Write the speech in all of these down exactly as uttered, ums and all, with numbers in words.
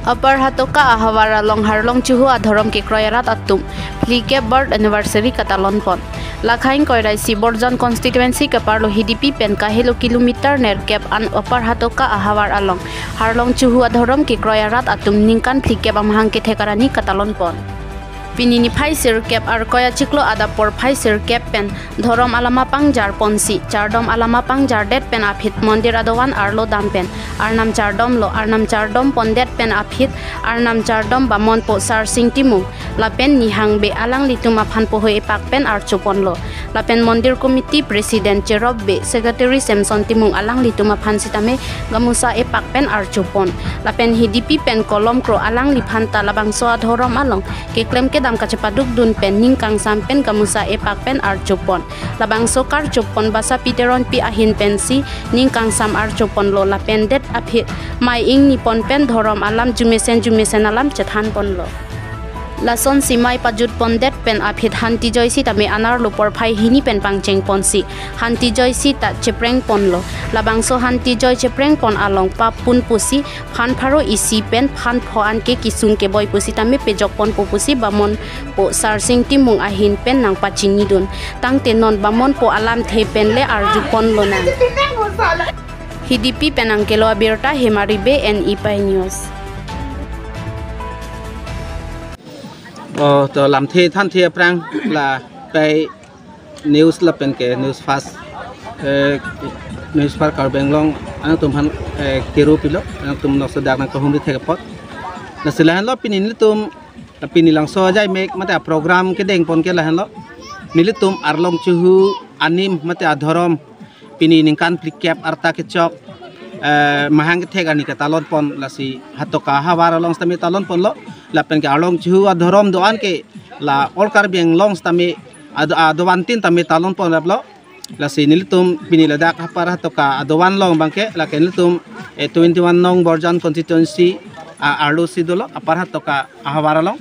Upper Hatoka ahavar along Harlong Chuhu adhorom kekroi arat atum phlikep birth anniversary katalon pon. Lakhain Koirai si Borjan constituency keparlo Hidipi pen kahelo kilometer nerkep an Upper Hatoka ahavar along Harlong Chuhu adhorom kekroi arat atum ningkan phlikep amahang kethek arni katalon pon. Pini niphai sirkep Arkoi achiklo adap porphai sirkep pen dhorom alama pangjar ponsi, chardom alama pangjar det pen aphi mondir adovan arlo dam pen arnam chardom lo. Arnam chardom pondet pen aphi arnam chardom bamonpo Sarsing Timung lapen Nihang Bey alanglitum aphan pohoi epak pen archo ponlo. Lapen mondir committee president Cherop Bey, secretary Samson Timung alanglitum aphan sitame gamusa epak pen archo pon. Lapen Hidipi pen Kolom Kro alangliphan ta labangso adhorom along keklem kedam kachepaduk dun pen ning kangsam pen gamusa epak pen archo pon. Labangso karcho pon Basapi Teronpi ahin pensi ning kangsam archo ponlo. Lapen det aphi mai ingni pon pen dhorom alam jumesen jumesen alam chethan ponlo. Lasonsi mai pajut pondet pen aphi Hanti Joy sitame anerlo porphai hini pen pangcheng ponsi Hanti Joy sita chepreng ponlo. Labangso Hanti Joy chepreng pon along pap pun pusi phan pharo isi pen phan pho an ke kisung keboi pusitame pejok ponpo pusi bamonpo Sarsing Timung ahin pen nangpachini dun. Tangte non bamonpo alamthe pen le arju ponlonang. Hidipi pen nangkelo abirta Hemari Bey, N E Pi News. Oh, to lamthe thanthe aphrang la Pi News lapen ke News First, eh, News First Karbi Anglong, nangtum aphan, eh, kiru pilo, nangtum nokso dak nangkehumri thek apot. Lasi lahenlo pini nelitum, pini Langso Ajai Mek mate program kedeng pon ke lahenlo. Nelitum Arlong Chuhu anim mate adhorom pini ningkan phlikep arta kechok, eh, mahang kethek arni katalon pon. Lasi Hatoka ahavar along sitame talon ponlo. Lapen ke Arlong Chuhu adhorom do-an ke la all Karbi Anglong sitame ad-, adovan tin tame talon pon raplo. Lasi nelitum pini ladak Upper Hatoka adovan along abang ke, lake nelitum, eh, twenty-one nong Borjan constituency, ah, arlo si dolo Upper Hatoka ahavar along.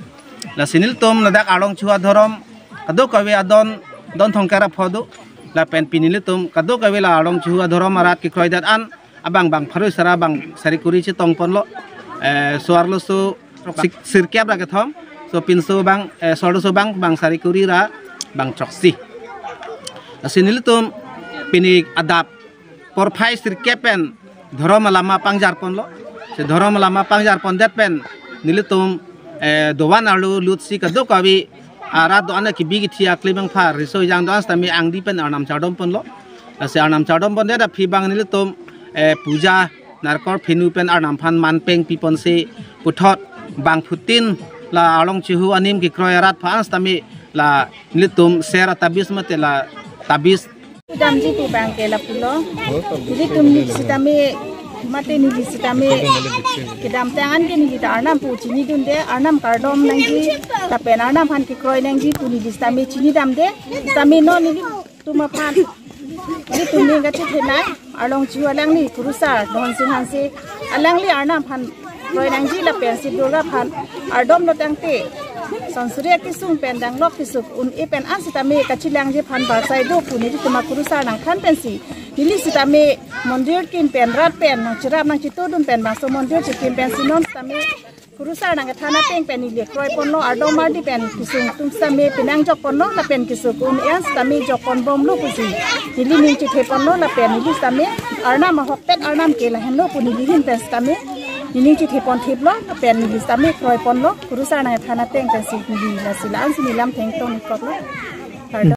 Lasi nelitum ladak Arlong Chuhu adhorom kadokave adon, don thongkar apho do. Lapen pini nelitum kadokave la Arlong Chuhu adhorom arat kekroi det an abang bang pharo sara bang sari kuri chetong ponlo. Eh, so arloso sik-, sirkep ra kethom. So pinso bang, eh, so arloso bang, bang sari kuri ra bang throksi. Lasi nelitum pini adap porphai sirkep pen dhorom alama pangjar ponlo. Si dhorom alama pangjar pondet pen nelitum, eh, dovan arlo lutsi kadokave arat do-an kebi kethe akli bang phar riso ejang do-an sitame angdi pen arnam chardom ponlo. Lasi arnam chardom pondet aphi abang nelitum, eh, puja narkol phenu pen arnam aphan manpeng pi ponsi puthot bangphutin la Arlong Chuhu anim kekroi arat aphan sitame la nelitum ser atabis mate la tabis damji pu abang ke lapulo. Nelitum sitame mate neli sitame kedamtang an ke neli ta arnam pu chini dunde, arnam kardom nangji lapen arnam aphan kekroi nangji pu neli sitame chini damde. Sitame non nelitum aphan nelitum ning kachethenei Arlong Chuhu alangli kurusar Dhonsing Hanse alangli arnam aphan kroi nangji lapen si Durga aphan ardomlo tangte son suri akesung pen danglok kesung un-e pen an sitame kachelangji aphan barsai do pu nelitum akurusar nangthan pensi neli sitame mondir kim pen rat pen nangcherap nangchetudun pen bangso mondir chekim pensi non sitame kurusar nangkethan ateng pen neli kroi ponlo, ardom ardi pen kesung atum sitame penang jok ponlo lapen kesung un-e an sitame jok pon bomlo pusi neli ning chethe ponlo lapen neli sitame arnam ahokpet arnam ke lahenlo pu neli ahin pen sitame neli ning chethe pon thiplo lapen neli sitame kroi ponlo, kurusar nangkethan ateng pensi neli lasi la-an si neli lam thengtong ikoplo. Kardom.